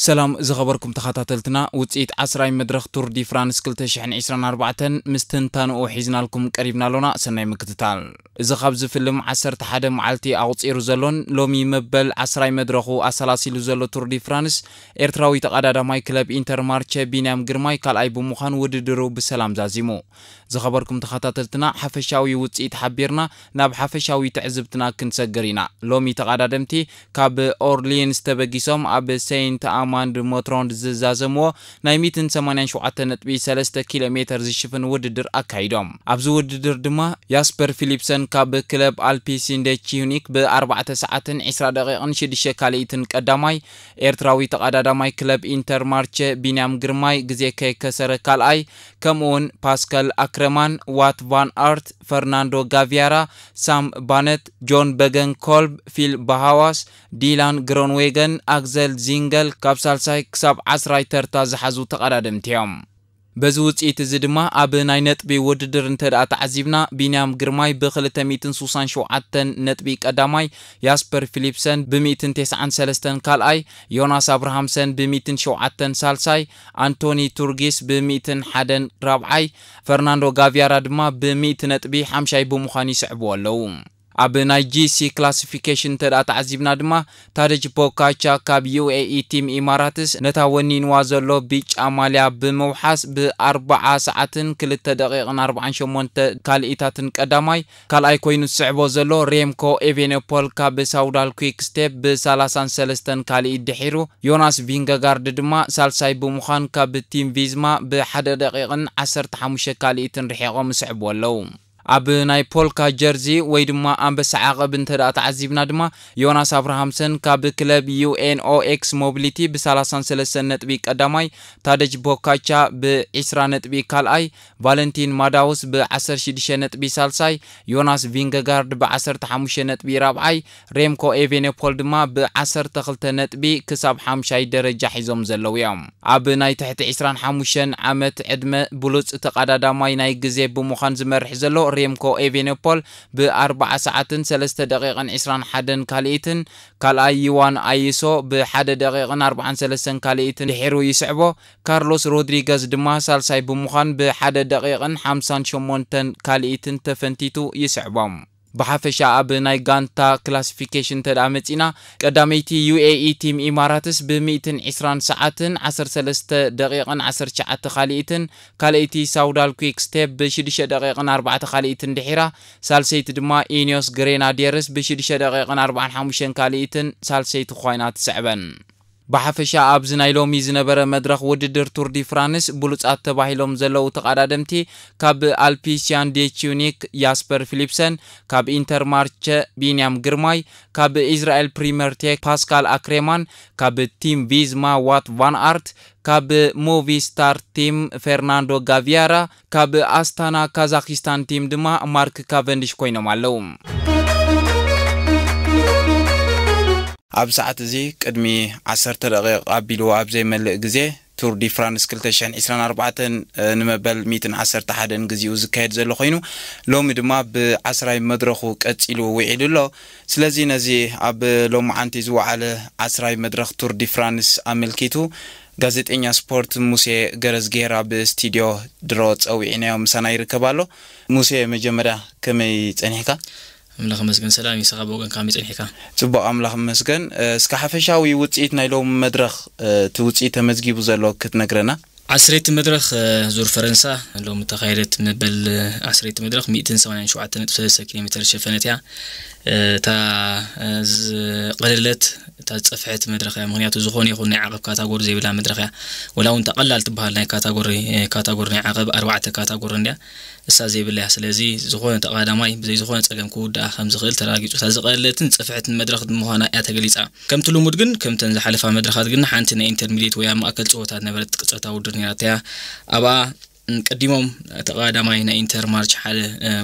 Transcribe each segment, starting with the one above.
ሰላም ዝኸበርኩም ተኸታተልትና፣ ውጽኢት ዓስራይ መድረኽ ቱር ዲ ፍራንስ ክልተ ሽሕን ዕስራን ኣርባዕተን ምስ ትንታንኡ ሒዝናልኩም ቀሪብና ኣሎና። ሰናይ ምክትታል። እዚ ካብ ዝፍልም ዓሰርተ ሓደ መዓልቲ ኣቑጺሩ ዘሎን ሎሚ መበል ዓስራይ መድረኹ ኣሰላሲሉ ዘሎ ቱር ዲ ፍራንስ፣ ኤርትራዊ ተቐዳዳማይ ክለብ ኢንተር ማርቸ ቢንያም ግርማይ ካልኣይ ብምዃን ውድድሩ ብሰላም ዛዚሙ። ዝኸበርኩም ተኸታተልትና፣ ሓፈሻዊ ውጽኢት ሓቢርና ናብ ሓፈሻዊ ትዕዝብትና ክንሰግር ኢና። ሎሚ ተቐዳደምቲ ካብ ኦርሊንስ ተበጊሶም ኣብ ሴንት ኣማንድ ሞትሮንድ ዝዛዘምዎ ናይ ሚእትን ሰማንያን ሸውዓተ ነጥቢ ሰለስተ ኪሎ ሜተር ዝሽፍን ውድድር ኣካይዶም። ኣብዚ ውድድር ድማ ያስፐር ፊሊፕሰን ካብ ክለብ ኣልፒሲንደ ቺዩኒክ ብ ኣርባዕተ ሰዓትን ዕስራ ደቂቕን ሽዱሽተ ካልኢትን ቀዳማይ፣ ኤርትራዊ ተቐዳዳማይ ክለብ ኢንተር ማርቸ ቢንያም ግርማይ ግዜ ከይከሰረ ካልኣይ፣ ከምኡውን ፓስካል ኣክረማን፣ ዋት ቫን ኣርት፣ ፈርናንዶ ጋቪያራ፣ ሳም ባነት፣ ጆን በገን ኮልብ፣ ፊል ባሃዋስ፣ ዲላን ግሮንዌገን፣ ኣግዘል ዚንገል ካብ ሳልሳይ ክሳብ ዓስራይ ተርታ ዝሓዙ ተቐዳደምቲ እዮም። በዚ ውጽኢት እዚ ድማ ኣብ ናይ ነጥቢ ውድድር እንተ ደኣ ተዓዚብና፣ ቢንያም ግርማይ ብ ክልተ ሚእትን ስሳን ሸውዓተን ነጥቢ ቀዳማይ፣ ያስፐር ፊሊፕሰን ብ ሚእትን ተስዓን ሰለስተን ካልኣይ፣ ዮናስ ኣብርሃምሰን ብ ሚእትን ሸውዓተን ሳልሳይ፣ ኣንቶኒ ቱርጊስ ብ ሚእትን ሓደን ራብዓይ፣ ፈርናንዶ ጋቪያራ ድማ ብ ሚእቲ ነጥቢ ሓምሻይ ብምዃን ይስዕብዎ ኣለዉ። ኣብ ናይ ጂ ሲ ክላሲፊኬሽን እንተ ደኣ ተዓዚብና ድማ፣ ታደጅ ፖካቻ ካብ ዩ ኤ ኢ ቲም ኢማራትስ ነታ ወኒንዋ ዘሎ ቢጫ ማልያ ብምውሓስ ብ ኣርብዓ ሰዓትን ክልተ ደቂቕን ኣርብዓን ሸሞንተ ካልኢታትን ቀዳማይ፣ ካልኣይ ኮይኑ ዝስዕቦ ዘሎ ሬምኮ ኤቬነፖል ካብ ሳውዳል ኩክ ስቴፕ ብ ሰላሳን ሰለስተን ካልኢት ድሒሩ፣ ዮናስ ቪንገጋርድ ድማ ሳልሳይ ብምዃን ካብ ቲም ቪዝማ ብ ሓደ ደቂቕን ዓሰርተ ሓሙሽተ ካልኢትን ርሒቖም ይስዕብዎ ኣለዉ። ኣብ ናይ ፖልካ ጀርዚ ወይ ድማ ኣንበሳ ዓቐብ እንተ ደኣ ተዓዚብና ድማ፣ ዮናስ ኣብርሃምሰን ካብ ክለብ ዩ ኤን ኦ ኤክስ ሞቢሊቲ ብ ሰላሳን ሰለስተን ነጥቢ ቀዳማይ፣ ታደጅ ቦካቻ ብ ዕስራ ነጥቢ ካልኣይ፣ ቫለንቲን ማዳውስ ብ ዓሰርተ ሽዱሽተ ነጥቢ ሳልሳይ፣ ዮናስ ቪንገጋርድ ብ ዓሰርተ ሓሙሽተ ነጥቢ ራብዓይ፣ ሬምኮ ኤቬነፖል ድማ ብ ዓሰርተ ክልተ ነጥቢ ክሳብ ሓምሻይ ደረጃ ሒዞም ዘለዉ እዮም። ኣብ ናይ ትሕቲ ዕስራን ሓሙሽተን ዓመት ዕድመ ብሉጽ ተቐዳዳማይ ናይ ግዜ ብምዃን ዝመርሕ ዘሎ ሬምኮ ኤቬነፖል ብ ኣርብዓ ሰዓትን ሰለስተ ደቂቕን ዕስራን ሓደን ካልኢትን፣ ካልኣይ ዩዋን ኣይሶ ብ ሓደ ደቂቕን ኣርብዓን ሰለስተን ካልኢትን ድሒሩ ይስዕቦ። ካርሎስ ሮድሪገዝ ድማ ሳልሳይ ብምዃን ብ ሓደ ደቂቕን ሓምሳን ሸሞንተን ካልኢትን ተፈንቲቱ ይስዕቦም። ብሓፈሻ ኣብ ናይ ጋንታ ክላሲፊኬሽን እንተ ደኣ መጺና፣ ቀዳመይቲ ዩ ኤ ኢ ቲም ኢማራትስ ብ ሚእትን ዕስራን ሰዓትን ዓሰርተ ሰለስተ ደቂቕን ዓሰርተ ትሽዓተ ካልኢትን፣ ካልኣይቲ ሳውዳል ኩክ ስቴፕ ብ ሽዱሽተ ደቂቕን ኣርባዕተ ካልኢትን ድሒራ፣ ሳልሰይቲ ድማ ኢኒዮስ ግሬናዲየርስ ብ ሽዱሽተ ደቂቕን ኣርባዓን ሓሙሽተን ካልኢትን ሳልሰይቲ ኮይና ትስዕበን። ብሓፈሻ ኣብዚ ናይ ሎሚ ዝነበረ መድረኽ ውድድር ቱር ዲ ፍራንስ ብሉጻት ተባሂሎም ዘለዉ ተቐዳደምቲ ካብ ኣልፒሲያን ዴ ቺዩኒክ ያስፐር ፊሊፕሰን፣ ካብ ኢንተር ማርቸ ቢንያም ግርማይ፣ ካብ ኢዝራኤል ፕሪመር ቴክ ፓስካል ኣክሬማን፣ ካብ ቲም ቪዝማ ዋት ቫን ኣርት፣ ካብ ሞቪስታር ቲም ፌርናንዶ ጋቪያራ፣ ካብ ኣስታና ካዛኪስታን ቲም ድማ ማርክ ካቨንዲሽ ኮይኖም ኣለዉ። ኣብ ሰዓት እዚ ቅድሚ ዓሰርተ ደቂቕ ኣቢሉ ኣብ ዘይመልእ ግዜ ቱር ዲ ፍራንስ ክልተ ሽሕን ዕስራን ኣርባዕተን ንመበል ሚእትን ዓሰርተ ሓደን ግዜኡ ዝካየድ ዘሎ ኮይኑ፣ ሎሚ ድማ ብዓስራይ መድረኹ ቀጺሉ ውዒሉ ኣሎ። ስለዚ ነዚ ኣብ ሎማዓንቲ ዝወዓለ ዓስራይ መድረኽ ቱር ዲ ፍራንስ ኣመልኪቱ ጋዜጠኛ ስፖርት ሙሴ ገረዝጌር ኣብ ስቱድዮ ድሮ ጸዊዕናዮ ምሳና ይርከብ ኣሎ። ሙሴ፣ መጀመርያ ከመይ ጸኒሕካ? ኣምላኽ ይመስገን ሰላም፣ ንስኻ ብወገንካ ከመይ ጸኒሕካ? ጽቡቕ፣ ኣምላኽ ይመስገን። እ፣ እስከ ሓፈሻዊ ውጽኢት ናይ ሎሚ መድረኽ፣ እ፣ እቲ ውጽኢት ተመዝጊቡ ዘሎ ክትነግረና? ዓስረይቲ መድረኽ፣ እ፣ ዙር ፈረንሳ ሎሚ ተኻየደት መበል፣ እ፣ ዓስረይቲ መድረኽ ሚእትን ሰማንያን ሸውዓተ ነጥቢ ሰለስተ ኪሎ ሜተር ዝሸፈነት እያ። እ፣ እታ፣ እ፣ ዝቐለለት፣ እታ ዝጸፍሐት መድረኽ እያ። ምኽንያቱ ዝኾነ ይኹን ናይ ዓቐብ ካታጎሪ ዘይብላ መድረኽ እያ። ወላ እውን እታ ቀላል ትበሃል ናይ ካታጎሪ፣ እ፣ ካታጎሪ ናይ ዓቐብ ኣርባዕተ ካታጎሪ እንድያ። እሳ ዘይብላ እያ። ስለዚ ዝኾነ ተቐዳዳማይ ብዘይ ዝኾነ ጸገም ክውድኣ ከም ዝኽእል ተረጋጊጹ። እታ ዝቐለለትን ዝጸፍሐትን መድረኽ ብምዃና እያ ተገሊጻ። ከምቲ ልሙድ ግን፣ ከምተን ዝሓለፋ መድረኻት ግን ሓንቲ ናይ ኢንተርሚዲየት ወይ ኣብ ማእከል ጸወታ ዝነበረት ቅጽበታዊ ውድድር ነይራታ እያ። ኣብኣ ቀዲሞም ተቐዳማይ ናይ ኢንተር ማርች ሓደ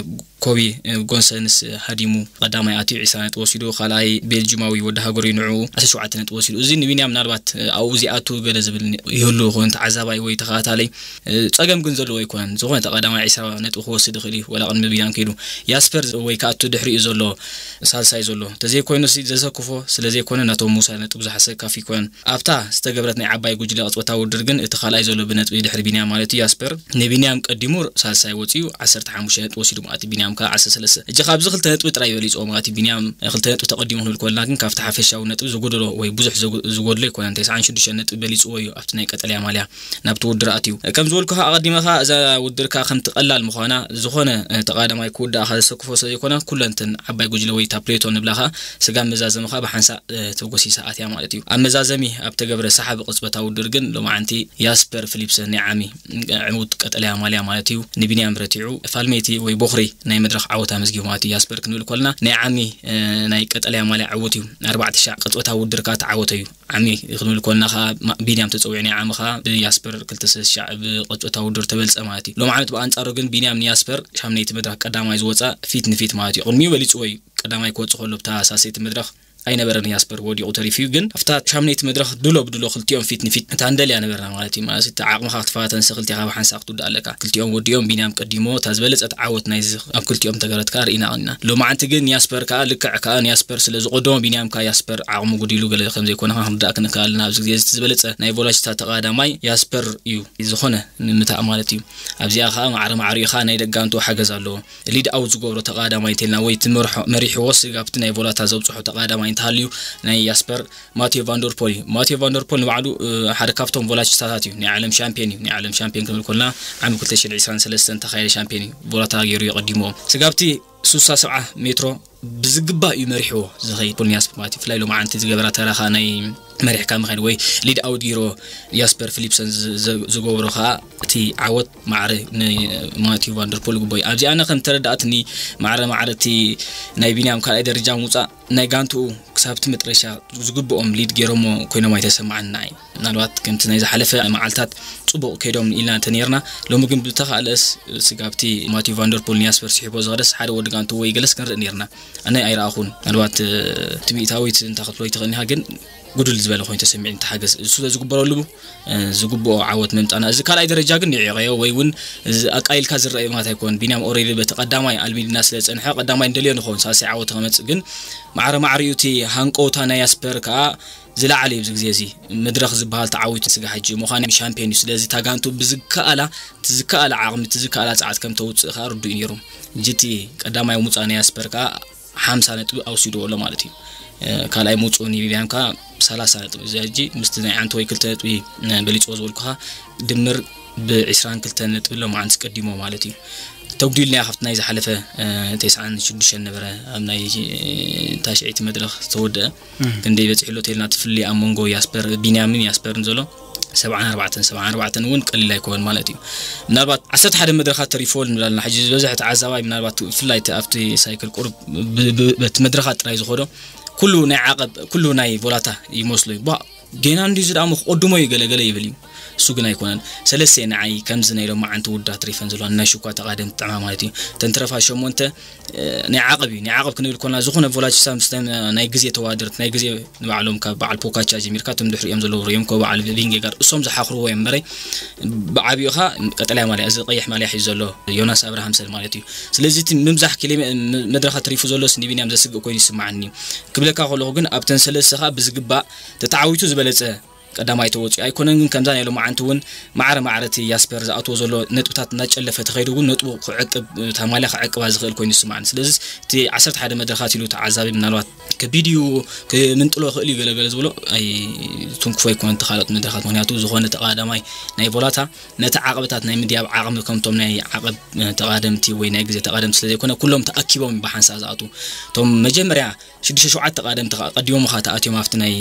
ኮቢ ጎንሰንስ ሃዲሙ ቀዳማይ ኣትዩ ዕስራ ነጥቢ ወሲዱ፣ ካልኣይ ቤልጅማዊ ወዲ ሃገሩ ንዕኡ ዓሰርተ ሸውዓተ ነጥቢ ወሲዱ። እዚ ንቢንያም ምናልባት ኣብኡ ዚኣቱ ገለ ዝብል ይህሉ ይኸውን፣ ተዓዛባይ ወይ ተኸታታለይ ጸገም ግን ዘለዎ ኣይኮነን። ዝኾነ ተቐዳማይ ዕስራ ነጥቢ ክወስድ ይኽእል እዩ፣ ወላ ቅድሚ ቢንያም ከይዱ። ያስፐር ወይ ከኣቱ ድሕሪኡ ዘሎ ሳልሳይ ዘሎ ተዘይኮይኑ፣ ዘሰክፎ ስለዘይኮነ፣ ናቶም ምውሳድ ነጥቡ ዝሓሰብ ካፊ ኣይኮነን። ኣብታ ዝተገብረት ናይ ዓባይ ጉጅለ ቅጽበታዊ ውድድር ግን እቲ ካልኣይ ዘሎ ብነጥቢ ድሕሪ ቢንያም ማለት እዩ ያስፐር ንቢንያም ቀዲሙ ሳልሳይ ወጺኡ ዓሰርተ ሓሙሽተ ነጥቢ ወሲዱ ማለት እዩ። ቢንያም ከኣ ዓሰርተ ሰለስተ። እጂ ካብዚ ክልተ ነጥቢ ጥራይ በሊጽዎ ማለት እዩ። ቢንያም ክልተ ነጥቢ ተቐዲሙ ክንብል ከለና ግን ካብቲ ሓፈሻዊ ነጥቢ ዝጎደሎ ወይ ብዙሕ ዝጎ- ዝጎድሎ ኣይኮነን። ተስዓን ሽዱሽተን ነጥቢ በሊጽዎ እዩ ኣብቲ ናይ ቀጠልያ ማልያ ናብቲ ውድድር ኣትዩ። ከም ዝበልኩኻ ኣቐዲመ ከኣ እዛ ውድድር ከኣ ከምቲ ቀላል ምዃና ዝኾነ ተቐዳማይ ክውዳእ ከኣ ዘሰክፎ ስለዘይኮነ ኩለን እተን ዓባይ ጉጅለ ወይ እታ ፕሌቶ ንብላ ከኣ ስጋብ መዛዘሚ ከኣ ብሓንሳእ ተጎሲሳ ኣትያ ማለት እዩ። ኣብ መዛዘሚ ኣብ ተገብረ ሰሓቢ ቅጽበታዊ ውድድር ግን ሎማዓንቲ ያስፐር ፊሊፕሰን ናይ ዓሚ ዕዉት ቀጠልያ ማልያ ማለት እዩ ንቢንያም ረቲዑ ፋልሜቲ ወይ ቦኽሪ ናይ መድረኽ ዓወት ኣመዝጊቡ ማለት እዩ። ያስፐር ክንብል ከለና ናይ ዓሚ ናይ ቀጠልያ ማልያ ዕዉት እዩ። ኣርባዕተ ሻዕ ቅጽበታዊ ውድድር ከኣ ተዓወተ እዩ። ዓሚ ክንብል ከለና ከኣ ቢንያም ተጸዊዑ ናይ ዓሚ ከኣ ብያስፐር ክልተ ሰለስተ ሻዕ ብቅጽበታዊ ውድድር ተበልጸ ማለት እዩ። ሎም ዓመት ብኣንጻሩ ግን ቢንያም ንያስፐር ሻምነይቲ መድረኽ ቀዳማይ ዝወጻ ፊት ንፊት ማለት እዩ። ቅድሚኡ በሊጽዎ እዩ። ቀዳማይ ክወጽእ ከሎ ብታ ሳልሰይቲ መድረኽ ኣይነበረን ያስፐር ወዲቑ ተሪፉ እዩ። ግን ኣብታ ሻምነይቲ መድረኽ ድሎ ብድሎ ክልቲኦም ፊት ንፊት እታ እንደልያ ነበርና ማለት እዩ። ማለት እቲ ዓቕምኻ ክትፈታተንሲ ክልቲኻ ብሓንሳእ ክትውዳእ ኣለካ። ክልቲኦም ወዲኦም ቢንያም ቀዲሞ እታ ዝበለጸት ዓወት ናይዚ ኣብ ክልቲኦም ተገረትካ ርኢና ቐኒና። ሎማዓንቲ ግን ያስፐር ከኣ ልክዕ ከኣ ንያስፐር ስለ ዝቐደሞ ቢንያም ከኣ ያስፐር ዓቕሙ ጉዲሉ ገለ ከም ዘይኮነ ክንርዳእ ክንክእል ኣለና። ኣብዚ ግዜ እዚ ዝበለጸ ናይ ቮላችታ ተቐዳማይ ያስፐር እዩ ዝኾነ ንምታእ ማለት እዩ። ኣብዚኣ ከኣ ማዕረ ማዕሪኡ ከኣ ናይ ደጋንቱ ሓገዝ ኣለዎ። ሊድ ኣውት ዝገብሮ ተቐዳማይ እንተልና ወይ እቲ መርሖ መሪሕዎ ስጋብቲ ናይ ቮላታ ዘብጽሖ ተቐዳማይ እንተሃልዩ ናይ ያስፐር ማቴዮ ቫንደርፖል እዩ። ማቴዮ ቫንደርፖል ንባዕሉ ሓደ ካብቶም ቮላችስታታት እዩ። ናይ ዓለም ሻምፒዮን እዩ። ናይ ዓለም ሻምፒዮን ክንብል ኮልና ዓሚ ክልተ ሽሕን ዕስራን ሰለስተን ተኻየደ ሻምፒዮን እዩ። ቮላታ ገይሩ የቐዲምዎ። ስጋብቲ ሱሳ ሰብዓ ሜትሮ ብዝግባእ እዩ መሪሕዎ ዝኸይድ ፖል ኒያስፐር ማለት እዩ። ብፍላይ ሎማዓንቲ ዝገበራ ተራኻ ናይ መሪሕካ ምኸድ ወይ ሊድ ኣውት ገይሮ ያስፐር ፊሊፕሰን ዝገብሮ ከዓ እቲ ዓወት ማዕረ ንማቲዩ ቫንደርፖል ግቦ እዩ። ኣብዚ ኣነ ከም ተረዳእትኒ ማዕረ ማዕረ እቲ ናይ ቢንያም ካልኣይ ደረጃ ምውፃእ ናይ ጋንትኡ ክሳብ እቲ መጥረሻ ዝግብኦም ሊድ ገይሮሞ ኮይኖም ኣይተሰማዓኒ ንዓይ። ምናልባት ከምቲ ናይ ዝሓለፈ መዓልታት ፅቡቕ ከይዶም ኢልና እንተነርና ሎሚ ግን ብዝተኻእለስ ስጋብቲ ማቲዩ ቫንደርፖል ንያስፐር ስሒቦ ዝኸደስ ሓደ ወዲ ጋንቱ ወይ ገለስ ክንርኢ ነርና። ኣነ ኣይረኣኹን። ምናልባት ትምኢታዊት እንታ ክትብሎ ይትኽእል ኢኻ ግን ጉድል ዝበለ ኮይኑ ተሰሚዕኒ ተሓገዝ እሱ ዝግበረሉ ዝግብኦ ዓወት ምምፃና። እዚ ካልኣይ ደረጃ ግን ንዒቐዮ ወይ እውን ኣቃሊልካ ዝረአ ማለት ኣይኮን። ቢንያም ኦሬዲ በቲ ቀዳማይ ኣልሚድና ስለ ዝፀንሐ ቀዳማይ እንደልዮ ንኸውን ሳልሳይ ዓወት ከመፅእ ግን ማዕረ ማዕሪኡ እቲ ሃንቀውታ ናይ ያስፐር ከዓ ዝለዓለ እዩ። እዚ ግዜ እዚ መድረኽ ዝበሃል ተዓዊቱ ስጋ ሕጂ ምዃን ሻምፒዮን እዩ። ስለዚ ታጋንቱ ብዝከኣላ ትዝከኣላ ዓቕሚ ትዝከኣላ ፀዓት ከም ተውፅእ ከዓ ርዱእ እዩ ነይሩ። ጅቲ ቀዳማይ ምውፃእ ናይ ያስፐር ከዓ ሓምሳ ነጥቢ ኣውሲድዎ ኣሎ ማለት እዩ። ካልኣይ ምውፅኡ ቢንያም ከዓ ሰላሳ ነጥቢ እዚ ሕጂ ምስቲ ናይ ዓንተ ወይ ክልተ ነጥቢ በሊፅዎ ዝበልኩኻ ድምር ብዕስራን ክልተን ነጥቢ ሎማዓንቲ ቀዲሞ ማለት እዩ። ተጉዲልና ካብቲ ናይ ዝሓለፈ ተስዓን ሽዱሽተን ነበረ ኣብ ናይ ታሽዐይቲ መድረኽ ዝተወደአ ክንደይ በፂሕሎ ተልና ትፍሊ ኣብ መንጎ ያስፐር ቢንያምን ያስፐርን ዘሎ ሰብዓን ኣርባዕተን ሰብዓን ኣርባዕተን እውን ቀሊል ኣይኮን ማለት እዩ። ምናልባት ዓሰርተ ሓደ መድረኻት ተሪፎ ንብላልና ሕጂ ዝበዝሕ ተዓዛባይ ምናልባት ብፍላይ ኣብቲ ሳይክል ቁሩብ በቲ መድረኻት ጥራይ ዝኸዶ ኩሉ ናይ ዓቐብ ኩሉ ናይ ቮላታ ይመስሎ እዩ። ጌና እንዲ ዝደኣሞ ክቐድሞ እዩ ገለገለ ይብል እዩ። እሱ ግን ኣይኮነን። ሰለስተ ንዓይ ከምዚ ናይ ሎማዓንቲ ውዳት ሪፈን ዘለዋ ናይ ሽኳ ተቓደም ጥዕማ ማለት እዩ። ተንትረፋ ሸሞንተ ናይ ዓቐብ እዩ። ናይ ዓቐብ ክንብል ኮና ዝኾነ ቮላችሳ ምስ ናይ ግዜ ተዋደርት ናይ ግዜ ንባዕሎም ካብ በዓል ፖካቻ ጀሚርካ እቶም ድሕሪኦም ዘለዉ ሪዮም ኮ በዓል ቪንጌጋር እሶም ዝሓኽርዎ እዮም እምበረይ ብዓብዩኻ ቀጠልያ ማልያ እዚ ቀይሕ ማልያ ሒዙ ዘሎ ዮናስ ኣብርሃምሰን ማለት እዩ። ስለዚ እቲ ምብዛሕ ኪሎ መድረኻ ተሪፉ ዘሎ ስኒቢንያም ዘስግእ ኮይኑ ይስማዓኒ ክብለካ ከለኹ ግን ኣብተን ሰለስተ ከዓ ብዝግባእ ተተዓዊቱ ዝበለፀ ቀዳማይ ተወፂኡ ኣይኮነን። ግን ከምዛ ናይ ሎማዓንቲ እውን ማዕረ ማዕረ እቲ ያስፐር ዝኣትዎ ዘሎ ነጥብታት እናጨለፈ ተኸይዱ እውን ነጥቡ ክዕቅብ እታ ማልያ ክዕቅባ ዝኽእል ኮይኑ ይስማዓኒ። ስለዚ እቲ ዓሰርተ ሓደ መድረኻት ኢሉ ተዓዛቢ ምናልባት ከቢድ እዩ ክምንጥሎ ይኽእል እዩ ገለገለ ዝበሎ ኣይትንክፎ ኣይኮነን ተኻለጥ መድረኻት ምክንያቱ ዝኾነ ተቐዳማይ ናይ ቮላታ ነቲ ዓቕብታት ናይ ምድያብ ዓቕሚ ከምቶም ናይ ዓቐብ ተቓደምቲ ወይ ናይ ግዜ ተቓደምቲ ስለዘይኮነ ኩሎም ተኣኪቦም ብሓንሳእ ዝኣትዉ እቶም መጀመርያ ሽዱሽተ ሸውዓተ ቀደምቲ ከዓ ቀዲሞም ኻ ተኣትዮም ኣብቲ ናይ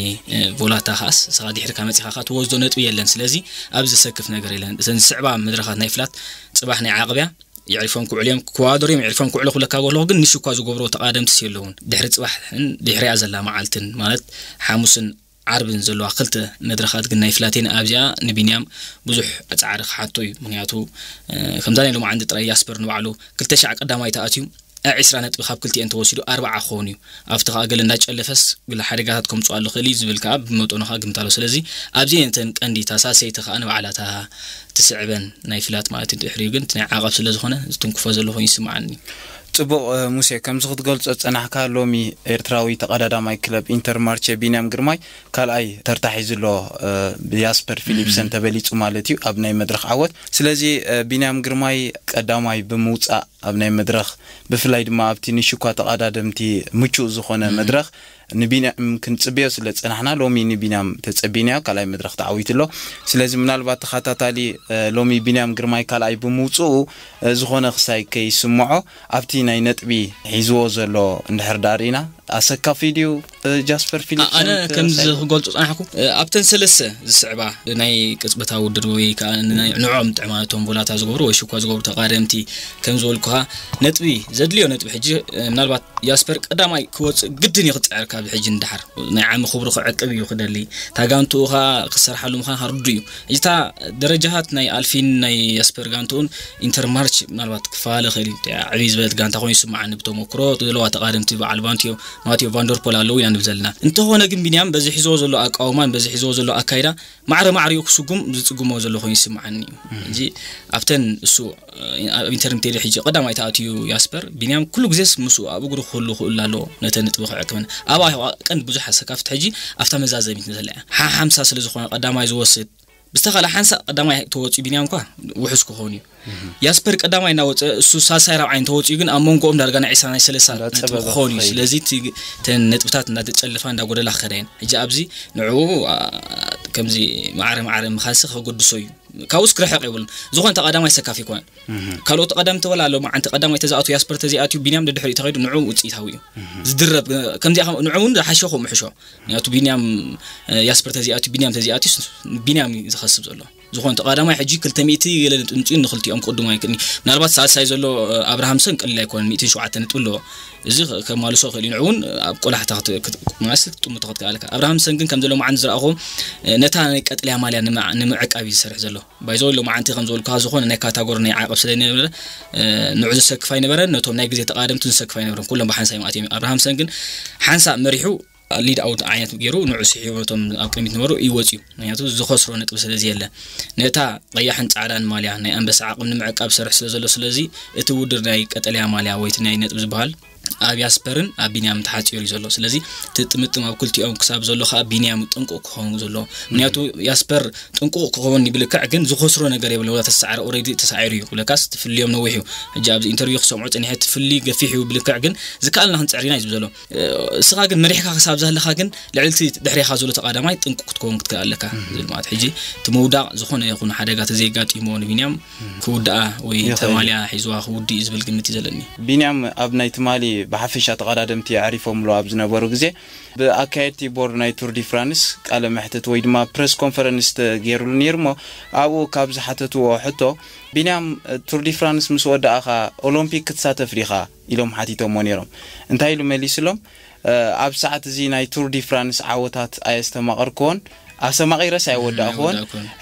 ቮላታ ከዓስ ስኻ ድሕርካ መፂኻ ከዓ ትወስዶ ነጥቢ የለን። ስለዚ ኣብዚ ዘሰክፍ ነገር የለን። እዘን ዝስዕባ መድረኻት ናይ ፍላት ፅባሕ ናይ ዓቕብያ የዕሪፎም ክውዕሉ እዮም። ክወዳደሩ እዮም የዕሪፎም ክውዕሉ ክብለካ ከለኹ ግን ንሽኳ ዝገብርዎ ተቓደምትስ የለውን። ድሕሪ ፅባሕን ድሕሪኣ ዘላ መዓልትን ማለት ሓሙስን ዓርብን ዘለዋ ክልተ መድረኻት ግን ናይ ፍላቴን ኣብዚኣ ንቢንያም ብዙሕ ጻዕሪ ክሓቶ እዩ። ምክንያቱ ከምዛ ናይ ሎማዓንቲ ጥራይ ያስፐር ንባዕሉ ክልተ ሻዕ ቀዳማይ ተኣትዩ ዕስራ ነጥቢ ካብ ክልቲኤን ተወሲዱ ኣርባዓ ክኸውን እዩ። ኣብቲ ከዓ ገለ እንዳጨለፈስ ገለ ሓደጋታት ከምፅኡ ኣሎ ክእል እዩ ዝብል ከዓ ብመጠኑ ከዓ ግምት ኣሎ። ስለዚ ኣብዚ እተን ቀንዲ እታ ሳሰይቲ ከዓ ንባዕላ እታ ትስዕበን ናይ ፍላት ማለት እዩ። ድሕሪኡ ግን እቲ ናይ ዓቐብ ስለ ዝኾነ ዝትንክፎ ዘሎ ኮይኑ ይስምዓኒ። ጽቡቕ። ሙሴ፣ ከምዚ ክትገልጾ ዝጸናሕካ ሎሚ ኤርትራዊ ተቐዳዳማይ ክለብ ኢንተር ማርቼ ቢንያም ግርማይ ካልኣይ ተርታ ሒዙ ኣሎ። ብያስፐር ፊሊፕሰን ተበሊጹ ማለት እዩ ኣብ ናይ መድረኽ ዓወት። ስለዚ ቢንያም ግርማይ ቀዳማይ ብምውጻእ ኣብ ናይ መድረኽ፣ ብፍላይ ድማ ኣብቲ ንሽኳ ተቐዳደምቲ ምቹእ ዝኾነ መድረኽ ንቢንያም ክንጽበዮ ስለ ዝጸናሕና፣ ሎሚ ንቢንያም ተጸቢናዮ፣ ካልኣይ መድረኽ ተዓዊቱ ኣሎ። ስለዚ ምናልባት ተኸታታሊ ሎሚ ቢንያም ግርማይ ካልኣይ ብምውጽኡ ዝኾነ ክሳይ ከይስምዖ ኣብቲ ናይ ነጥቢ ሒዝዎ ዘሎ እንድሕር ዳር ኢና። ኣሰካፊ ድዩ? ጃስፐር ፊሊፕሰን ኣነ ከምዚ ክገልጾ ጸናሕኩ። ኣብተን ሰለስተ ዝስዕባ ናይ ቅጽበታዊ ውድድር ወይ ከዓ ንዕኦም ጥዕማቶም ጎላታ ዝገብሩ ወይ ሽኳ ዝገብሩ ተቓደምቲ ከም ዝበልኩኻ ነጥቢ ዘድልዮ ነጥቢ ሕጂ ምናልባት ያስፐር ቀዳማይ ክወጽእ ግድን እዩ ክጽዕር ካብ ሕጂ ንደሓር ናይ ዓሚ ክብሩ ክዕቅብ እዩ ክደሊ ታጋንትኡ ከዓ ክሰርሓሉ ምዃን ርዱ እዩ። እታ ደረጃታት ናይ ኣልፊን ናይ ያስፐር ጋንትኡን ኢንተርማርች ምናልባት ክፈላለ ክእል እዩ። ዕብይ ዝበለት ጋንታ ኮይኑ ይስምዓኒ ብተመክሮ ዘለዋ ተቓደምቲ በዓል ቫንትዮ ማቴዮ ቫንደርፖል ኣለዉ ኢና ንብል ዘለና። እንተኾነ ግን ቢንያም በዚ ሒዝዎ ዘሎ ኣቃውማን በዚ ሒዝዎ ዘሎ ኣካይዳ ማዕረ ማዕሪኡ ክስጉም ዝጽግሞ ዘሎ ኮይኑ ይስምዓኒ እዩ። እዚ ኣብተን እሱ ኣብ ኢንተርም ቴዲ ሕጂ ቀዳማይ ተኣትዩ ያስፐር ቢንያም ኩሉ ግዜስ ምስኡ ኣብ እግሩ ክህሉ ክእሉ ኣለዎ ነተ ነጥቢ ክዕቅብን ኣብኣ ቀንዲ ብዙሕ ኣሰካፍት ሕጂ ኣብታ መዛዘሚት ንዘለያ ሓሓምሳ ስለ ዝኾነ ቀዳማይ ዝወስድ ብዝተኻለ ሓንሳእ ቀዳማይ ተወፂኡ ቢንያም እኳ ውሑስ ክኸውን እዩ። ያስፐር ቀዳማይ እናወፀ እሱ ሳልሳይ ራብዓይ እንተወፂኡ ግን ኣብ መንጎኦም ዳርጋ ናይ ዒስራ ናይ ሰለሳ ነጥቢ ክኸውን እዩ። ስለዚ እተን ነጥብታት እንዳተጨልፋ እንዳጎደላ ክኸዳ እየን። ሕጂ ኣብዚ ንዕኡ ከምዚ ማዕረ ማዕረ ምኻንሲ ከጎድሶ እዩ። ካብኡስ ክርሕቕ የብሉን። ዝኾነ ተቐዳማይ ሰካፍ ይኮነን። ካልኦት ተቐዳም ተበላ ኣሎ መዓንቲ ቀዳማይ ተዛኣቱ ያስፐር ተዚኣትዩ ቢንያም ደድሕሪኡ ተኸይዱ ንዕኡ ውፅኢታዊ እዩ። ዝድረብ ከምዚኣ ንዕኡ እውን ዝሓሸኹ ምሕሾ ምክንያቱ ቢንያም ያስፐር ተዚኣትዩ ቢንያም ተዚኣትዩ ቢንያም እዩ ዝኸስብ ዘሎ። ዝኾነ ተቐዳማይ ሕጂ ክልተ ሚእቲ ገለ ነጥቢ ምፅኡ ንክልቲኦም ክቕድሙ ኣይክእልኒ። ምናልባት ሳልሳይ ዘሎ ኣብርሃምሰን ቀሊል ኣይኮነን፣ ሚእትን ሸውዓተ ነጥቢ ኣለዎ። እዚ ከማልሶ ክእል እዩ። ንዕውን ኣብ ቆላሕታ ማለት ጥሙቶ ክትከኣልካ። ኣብርሃምሰን ግን ከምዚ ሎማዓንቲ ዝረኣኹ ነታ ናይ ቀጥልያ ማልያ ንምዕቃብ እዩ ዝሰርሕ ዘሎ። ባይዘው ሎማዓንቲ ከም ዝበልኩካ ዝኾነ ናይ ካታጎሪ ናይ ዓቐብ ስለ ነበረ ንዑ ዘሰክፍ ኣይነበረን፣ ነቶም ናይ ግዜ ተቓደምቱ ዘሰክፍ ኣይነበረን። ኩሎም ብሓንሳይ ማእት እዮም። ኣብርሃምሰን ግን ሓንሳብ መሪሑ ሊድ ኣውት ዓይነት ገይሩ ንዑ ስሒቡ ነቶም ኣብ ቅድሚት ነበሩ ይወፅዩ። ምክንያቱ ዝኸስሮ ነጥቢ ስለዚ የለ። ነታ ቀያሕን ፃዕዳን ማልያ ናይ ኣንበሳ ዓቕም ንምዕቃብ ሰርሕ ስለ ዘሎ ስለዚ እቲ ውድድር ናይ ቀጠልያ ማልያ ወይ እቲ ናይ ነጥቢ ዝበሃል ኣብ ያስፐርን ኣብ ቢንያም ተሓፂሩ እዩ ዘሎ። ስለዚ እቲ ጥምጥም ኣብ ክልቲኦም ክሳብ ዘሎ ከዓ ቢንያም ጥንቁቕ ክኸውን ዘሎ። ምክንያቱ ያስፐር ጥንቁቕ ክኸውን ብልክዕ ግን ዝኸስሮ ነገር የብለ ወላ ተሰዓረ ኦረዲ ተሳዒሩ እዩ ብለካስ ትፍልዮም ነዊሕ እዩ። ሕጂ ኣብዚ ኢንተርቪው ክሰምዖ ፀኒሐ ትፍሊ ገፊሕ እዩ ብልክዕ ግን ዝከኣልና ክንፅዕር ኢና እዩ ዝብል ዘሎ። እስኻ ግን መሪሕካ ክሳብ ዘለኻ ግን ልዕልቲ ድሕሬኻ ዘሎ ተቓዳማይ ጥንቁ ክትከውን ክትክእል ኣለካ ዝብል ማለት ሕጂ እቲ ምውዳቕ ዝኾነ ይኹን ሓደጋ ተዘይጋጢሞ ንቢንያም ክውድኣ ወይ ተማልያ ሒዝዋ ክውድ እዩ ዝብል ግምት እዩ ዘለኒ። ቢንያም ኣብ ናይ ትማሊ ብሓፈሻ ተቐዳደምቲ ኣዕሪፎምሉ ኣብ ዝነበሩ ግዜ ብኣካየድቲ ቦርድ ናይ ቱር ዲ ፍራንስ ቃለ መሕትት ወይ ድማ ፕረስ ኮንፈረንስ ተገይሩሉ ነይሩ እሞ ኣብኡ ካብ ዝሓተትዎ ሕቶ ቢንያም ቱር ዲ ፍራንስ ምስ ወዳእኻ ኦሎምፒክ ክትሳተፍ ዲኻ ኢሎም ሓቲቶሞ ነይሮም። እንታይ ኢሉ መሊስሎም? ኣብ ሰዓት እዚ ናይ ቱር ዲ ፍራንስ ዓወታት ኣየስተማቐርክዎን ኣስተማቒረስ ኣይወዳእክዎን።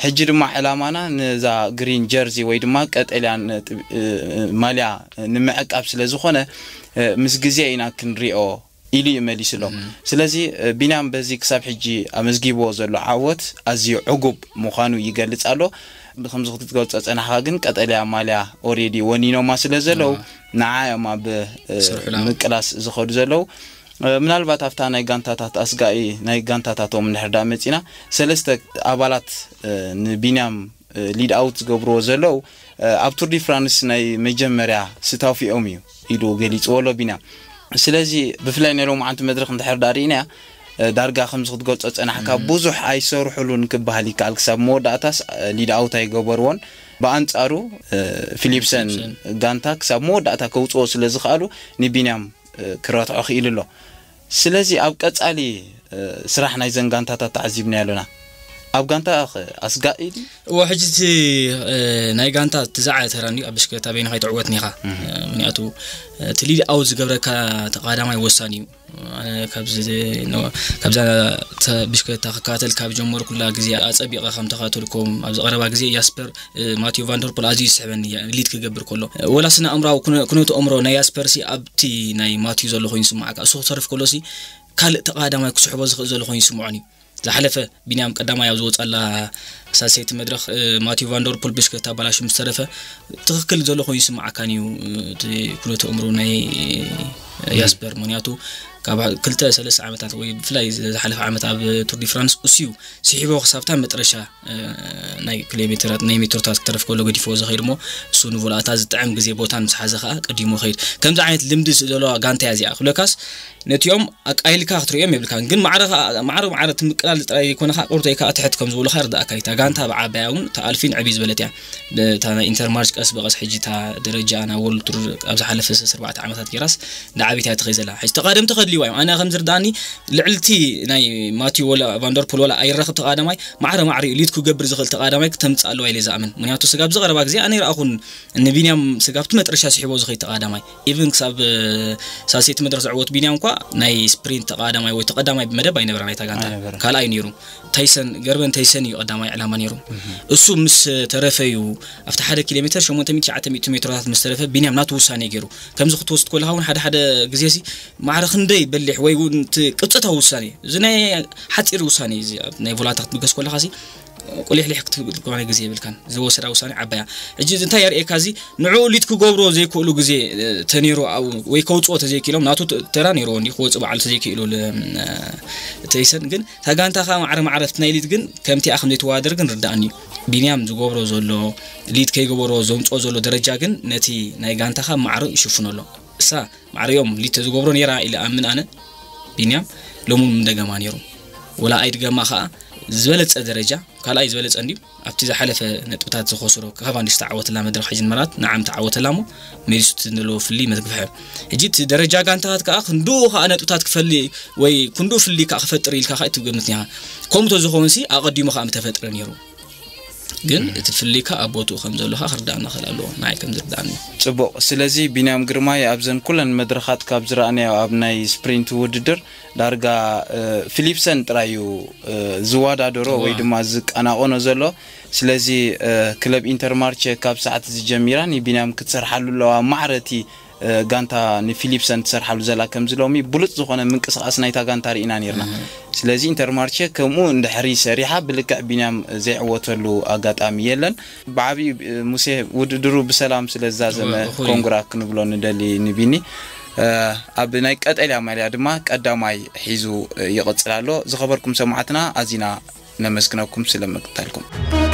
ሕጂ ድማ ዕላማና ነዛ ግሪን ጀርዚ ወይ ድማ ቀጠልያን ማልያ ንምዕቃብ ስለ ዝኾነ ምስ ግዜ ኢና ክንሪኦ ኢሉ እዩ መሊስሎም። ስለዚ ቢንያም በዚ ክሳብ ሕጂ ኣመዝጊብዎ ዘሎ ዓወት ኣዝዩ ዕጉብ ምዃኑ ይገልጽ ኣሎ። ከምዚ ክትገልጾ ጸናሕካ ግን ቀጠልያ ማልያ ኦሬዲ ወኒኖማ ስለ ዘለዉ ንዓ እዮም ኣብ ምቅላስ ዝኸዱ ዘለዉ። ምናልባት ኣብታ ናይ ጋንታታት ኣስጋኢ ናይ ጋንታታቶም እንድሕር ዳ መጺና ሰለስተ ኣባላት ንቢንያም ሊድ ኣውት ዝገብርዎ ዘለዉ ኣብ ቱር ዲ ፍራንስ ናይ መጀመርያ ስታፊኦም እዩ ኢሉ ገሊፅዎ ኣሎ ቢንያም። ስለዚ ብፍላይ ናይ ሎማዓንቲ መድረክ እንድሕር ዳ ርኢናያ ዳርጋ ከምዚ ክትገልፆ ፀናሕካ ብዙሕ ኣይሰርሑሉን ክበሃል ይከኣል። ክሳብ መወዳእታስ ሊድ ኣውት ኣይገበርዎን። ብኣንፃሩ ፊሊፕሰን ጋንታ ክሳብ መወዳእታ ከውፅዎ ስለ ዝኸኣሉ ንቢንያም ክረትዖ ክኢሉ ኣሎ። ስለዚ ኣብ ቀጻሊ ስራሕ ናይዘን ጋንታታት ተዓዚብናዮ ኣለና። ኣብ ጋንታ ኣስጋኢ ድዩ? እዎ፣ ሕጂ እቲ ናይ ጋንታ እቲ ዝዓበየ ተራ እንድዩ ኣብ ብሽክለታ በይንኻ ኣይትዕወትን ኢኻ። ምክንያቱ እቲ ሊድ ኣውት ዝገብረካ ተቐዳማይ ወሳኒ እዩ። ኣነ ካብዚ ኖ- ካብዛ ተ- ብሽክለታ ክከታተል ካብ ጀመርኩላ ግዜ ኣጸቢቐ ከም ተኸታተልኩም ኣብዚ ቀረባ ግዜ ያስፐር እ፣ ማቲዮ ቫንደርፖል ኣዝዩ ይስሕበኒ እያ፣ ሊድ ክገብር ከሎ ወላ ስነ ኣእምራዊ ኩነ- ኩነቱ ኣእምሮ ናይ ያስፐርሲ ኣብቲ ናይ ማቲዩ ዘሎ ኮይኑ ይስምዓካ። እሱ ክተርፍ ከሎሲ ካልእ ተቐዳማይ ክስሕቦ ዝኽእል ዘሎ ኮይኑ ይስምዖን እዩ። ዝሓለፈ ቢንያም ቀዳማይ ኣብ ዝወፀላ ሳሰይቲ መድረኽ እ፣ ማቲዩ ቫንደርፖል ብሽክለታ ኣባላሹ ምስ ተረፈ ትኽክል ዘሎ ኮይኑ ይስምዓካን እዩ። እ፣ እቲ ኩነቱ ኣእምሮ ናይ ያስፐር ምክንያቱ ካብ ክልተ ሰለስተ ዓመታት ወይ ብፍላይ ዝሓለፈ ዓመት ኣብ ቱር ዲ ፍራንስ እሱ እዩ ስሒቦ ክሳብታ መጥረሻ እ፣ ናይ ኪሎ ሜትራት ናይ ሜትሮታት ክተርፍ ከሎ ገዲፍዎ ዝኸይድ እሞ እሱ ንቮላታ ዝጥዕም ግዜ ቦታን ምስ ሓዘ ከዓ ቀዲሙ ይኸይድ። ከምዚ ዓይነት ልምዲ ዘለዋ ጋንታ እያ እዚኣ ክብለካስ ነቲኦም ኣቃይልካ ክትርእዮም የብልካን። ግን ማዕረ ከዓ- ማዕረ ማዕረ ትምቅላል ጥራይ ዘይኮነ ከዓ ቁርተይ ከዓ ትሕት ከም ዝበሉካ ይርዳእካ እዩ። እታ ጋንታ ብዓባያ እውን እታ ኣልፊን ዕብይ ዝበለት እያ። እታ ናይ ኢንተርማርች ቀስ ብቐስ ሕጂ እታ ደረጃ ናብ ወርልድ ቱር ኣብ ዝሓለፈ ሰለስተ ኣርባዕተ ዓመታት ገይራስ እንዳዓበየት እያ ትኸይድ ዘላ። ሕጂ ተቓደምቲ ከድልይዋ እዮም። ኣነ ከም ዝርዳእኒ ልዕልቲ ናይ ማቲዩ ወላ ቫንደርፖል ወላ ኣይራኸብ ተቓዳማይ ማዕረ ማዕረ እዩ ሊድ ክገብር ዝኽእል ተቓዳማይ ክተምፅእ ኣለዋ ኢለ ዝኣምን። ምክንያቱ ስጋብ ዝቐረባ ግዜ ኣነ ይረኣኹን ንቢንያም ስጋብቲ መጥረሻ ስሒቦ ዝኸይድ ተቓዳማይ ኢቨን ክሳብ ሳሴቲ መድረክ ዝዕወት ቢንያም እኳ ናይ ስፕሪንት ተቓዳማይ ወይ ተቐዳማይ ብመደብ ኣይነበረ ናይታ ጋንታ ኣይነበረን። ካልኣይ ነይሩ። ተይሰን ገርበን ተይሰን እዩ ቀዳማይ ዕላማ ነይሩ። እሱ ምስ ተረፈ እዩ ኣብቲ ሓደ ኪሎ ሜትር ሸሞንተ ሚእቲ ትሽዓተ ሚእቲ ሜትሮታት ምስ ተረፈ ቢንያም ናቱ ውሳኔ ገይሩ። ከምዚ ክትወስድ ከለካ እውን ሓደ ሓደ ግዜ ሲ ማዕረ ክንደይ በሊሕ ወይ እውን እቲ ቅብፀታዊ ውሳኔ እዚ ናይ ሓፂር ውሳኔ እዩ። እዚ ኣብ ናይ ቮላታ ክትብገስ ከለካ ሲ ቁሊሕሊሕ ክትብል ዝኾነ ግዜ የብልካን። ዝወሰዳ ውሳኔ ዓባያ። ሕጂ እዚ እንታይ የርእየካ? እዚ ንዕኡ ሊድ ክገብሮ ዘይክእሉ ግዜ እ፣ ተነይሩ ኣብኡ ወይ ከውፅኦ ተዘይክእሎም ናቱ ተ- ተራ ነይርዎ እንዲ ክወፅእ በዓሉ ተዘይክእሉ ል- እ፣ ተይሰን ግን እታ ጋንታ ከዓ ማዕረ ማዕረፍቲ ናይ ሊድ ግን ከምቲኣ ከም ዘይተወዳደር ግን ርዳእኒ እዩ። ቢንያም ዝገብሮ ዘሎ ሊድ ከይገበሮ ዘምፅኦ ዘሎ ደረጃ ግን ነቲ ናይ ጋንታኻ ማዕረ ይሽፍኖ ኣሎ። እሳ ማዕሪኦም ሊተ ዝገብሮ ነይራ ኢለ ኣምን ኣነ። ቢንያም ሎሚ እውን ምደገማ ነይሩ። ወላ ኣይድገማ ከዓ ዝበለፀ ደረጃ ካልኣይ ዝበለፀ እንድዩ ኣብቲ ዝሓለፈ ነጥብታት ዝኸስሮ ካቫንዲሽ ተዓወተላ መድረክ ሕጂ ንመራት ንዓም ተዓወተላ እሞ መሊሱ እቲ ዘለዎ ፍልይ መትግፍሐ። ሕጂ እቲ ደረጃ ጋንታታት ከዓ ክንድኡ ከዓ ነጥብታት ክፈሊ ወይ ክንድኡ ፍልይ ከዓ ክፈጥር ኢልካ ከዓ ትግምት ኒኻ። ከምኡ ተዝኸውን ሲ ኣቐዲሙ ከዓ ምተፈጥረ ነይሩ። ግን እቲ ፍልይካ ኣብ ቦትኡ ከም ዘለካ ክርዳእና ክእል ኣለዎ ንዓይ ከም ዝርዳእኒ። ጽቡቕ። ስለዚ ቢንያም ግርማይ ኣብዘን ኩለን መድረኻት ካብ ዝረኣናዮ ኣብ ናይ ስፕሪንት ውድድር ዳርጋ እ፣ ፊሊፕሰን ጥራይ እዩ እ፣ ዝወዳደሮ ወይ እዋ። ድማ ዝቀናቐኖ ዘሎ። ስለዚ እ፣ ክለብ ኢንተርማርቸ ካብ ሰዓት እዚ ጀሚራ ንቢንያም ክትሰርሓሉ ኣለዋ። ማዕረ እቲ እ፣ ጋንታ ንፊሊፕሰን ትሰርሓሉ ዘላ ከምዚ ሎሚ ብሉጽ ዝኾነ ምንቅስቓስ ናይታ ጋንታ ርኢና ነርና። ስለዚ ኢንተርማርቸ ከምኡ እንድሕሪ ሰሪሓ ብልክዕ ቢንያም ዘይዕወተሉ ኣጋጣሚ የለን። ብዓብዩ እ፣ ሙሴ ውድድሩ ብሰላም ስለ ዝዛዘመ እወ፣ እኹል እዩ። ኮንግራ ክንብሎ ንደሊ ንቢኒ። እ፣ ኣብ ናይ ቀጠልያ ማልያ ድማ ቀዳማይ ሒዙ እ፣ ይቕጽል ኣሎ። ዝኸበርኩም ሰማዕትና ኣዚና ነመስግነኩም ስለ ምክታልኩም።